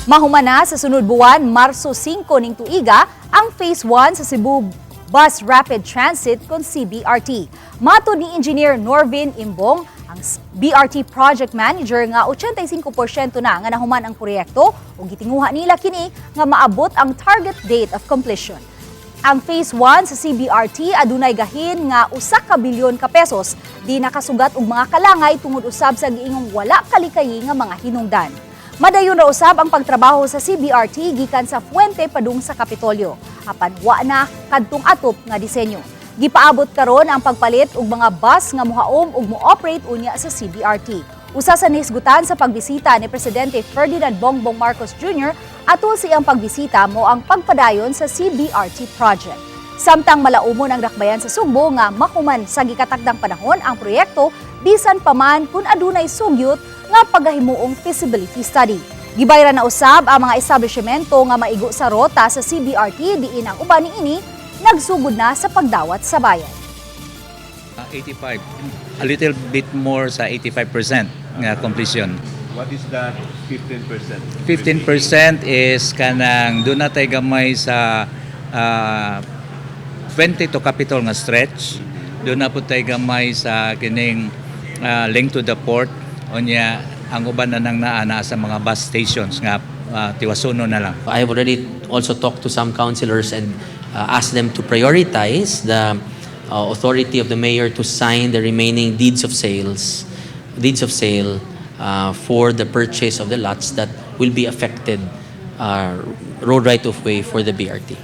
Mahuman na sa sunod buwan, Marso 5 ning tuiga, ang Phase 1 sa Cebu Bus Rapid Transit kon CBRT. Matod ni Engineer Norvin Imbong, ang BRT Project Manager, nga 85% na nga nahuman ang proyekto ug gitinguha nila kini nga maabot ang target date of completion. Ang Phase 1 sa CBRT adunay gahin nga 1 ka bilyon ka pesos, di nakasugat og mga kalangay tungod usab sa giingong wala kalikayi nga mga hinungdan. Madayon ra usab ang pagtrabaho sa CBRT gikan sa Fuente padung sa Kapitolyo. Apan wa na kadtong atop nga disenyo. Gipaabot karon ang pagpalit og mga bus nga mohaom ug mo-operate unya sa CBRT. Usa sa nahisgutan sa pagbisita ni Presidente Ferdinand Bongbong Marcos Jr. atol sa iyang pagbisita mao ang pagpadayon sa CBRT project. Samtang malaumon ang dakbayan sa Sugbo nga mahuman sa gikatakdang panahon ang proyekto, bisan pa man kung adunay sugyot nga pagahimuong feasibility study. Gibayran na usab ang mga establishmento nga maigo sa rota sa CBRT, diin ang uban niini nagsugod na sa pagdawat sa bayad. 85. A little bit more sa 85% nga completion. What is that 15%? 15% is kanang duna tay gamay sa 20 to Capitol nga stretch. Duna pud tay gamay sa kining link to the port. Unya ang uban na nang naa naa sa mga bus stations nga tiwasuno na lang. I have already also talked to some councilors and asked them to prioritize the authority of the mayor to sign the remaining deeds of sale for the purchase of the lots that will be affected road right of way for the BRT.